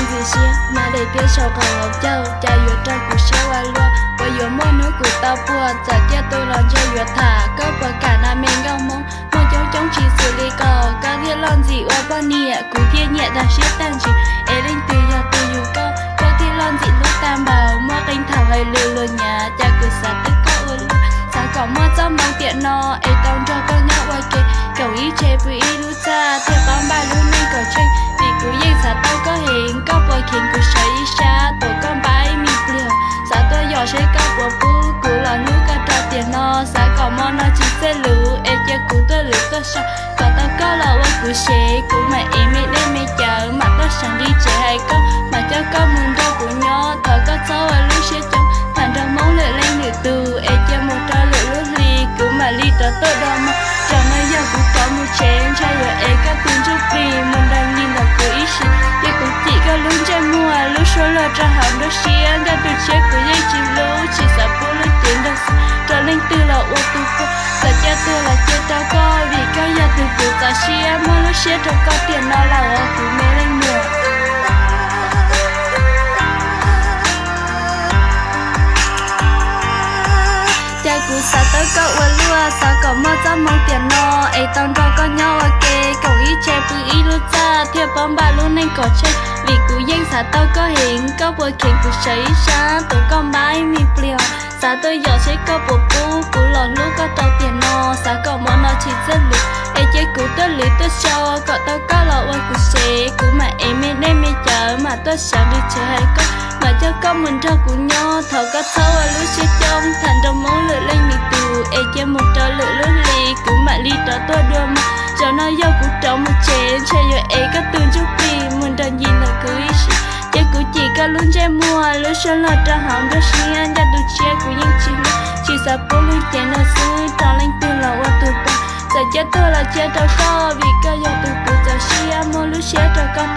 Txim siab mas daim tiab saum qhov hauv caug, cas yuav raug kuv siab ua luaj. Puas yuav muaj hnub kuv tau puag, txawm tiaj tus los ntshe yuav tham. Koj puas kam na me nkauj Hmoob, muaj coob coob tsis xws li koj, koj thiaj loj ntxim ua poj niam, kuv thiaj nyiam dag siab tag ntsis. Es leej twg yog tus yug koj, koj thiaj loj ntxim hlub tag npaum, muaj qee thaum hais lus luag nyav, cas kuv xav tau koj ua luaj. Xav kom muaj txoj hmoo tiam no, es tau nrog koj nyob ua ke, koom ib tse pw ib lub txaj, thiaj paub npaj lub neej kom tsheej, vim kuv yeej xav tau koj heev. Koj puas kheev kuv sawv ib sab, tuav koj npab ib me pliag, xav tuaj yos seb koj puas pub, kuv los hlub koj rau tiam no. Xav kom hmo no tsis txawj lwm, es cia kuv tuaj lwm tuaj sau, kom tau koj los ua kuv sev, kuv mam ev me dej me cawv, mam tuaj seev nqi tsev hais koj, mam coj koj mus nrog kuv nyob. Thov koj txhob ua lub siab coob, tham nrog Hmoob lwm leej lwm tus, es cia mus rau lwm lub hli, kuv mam li rov tuaj dua mog. Zaum no yog kuv rov mus tsev, ntshai yuav ev koj tus ntsuj plig mus nrog nyiag ntawm kuv ib sim, ces kuv cim koj lub ntsej muag, lub suab luag rau hauv nruab siab, nkauj tus tshiab kuv yeej tsis hlub, tsis xav pub lub cev nrog xwb rau leej twg los ua tus puag. Txawm cia tuag los cia rau koj, vim koj yog tus kuv txaus siab, muab lub siab rau koj tiam no los ua kuv me leej muam. Cas kuv xav tau koj ua luaj, xav kom muaj txoj hmoo tiam no, es tau nrog koj nyob ua ke, koom ib tse pw ib lub txaj, thiaj paub npaj lub neej kom tsheej, vim kuv yeej xav tau koj heev. Koj puas kheev kuv sawv ib sab, tuav koj npab ib me pliag, xav tuaj yos seb koj puas pub, kuv los hlub koj rau tiam no. Xav kom hmo no tsis txawj lwm, es cia kuv tuaj lwm tuaj sau, kom tau koj los ua kuv sev, kuv mam ev me dej me cawv, mam tuaj seev nqi tsev hais koj, mam coj koj mus nrog kuv nyob. Thov koj txhob ua lub siab coob, tham nrog Hmoob lwm leej lwm tus, es cia mus rau lwm lub hli, kuv mam li rov tuaj dua mog. Zaum no yog kuv rov mus tsev, ntshai yuav ev koj tus ntsuj plig mus nrog nyiag ntawm kuv ib sim, ces kuv cim koj lub ntsej muag, lub suab luag rau hauv nruab siab, nkauj tus tshiab kuv yeej tsis hlub, tsis xav pub lub cev nrog xwb rau leej twg los ua tus puag. Txawm cia tuag los cia rau koj, vim koj yog tus kuv txaus siab, muab lub siab rau koj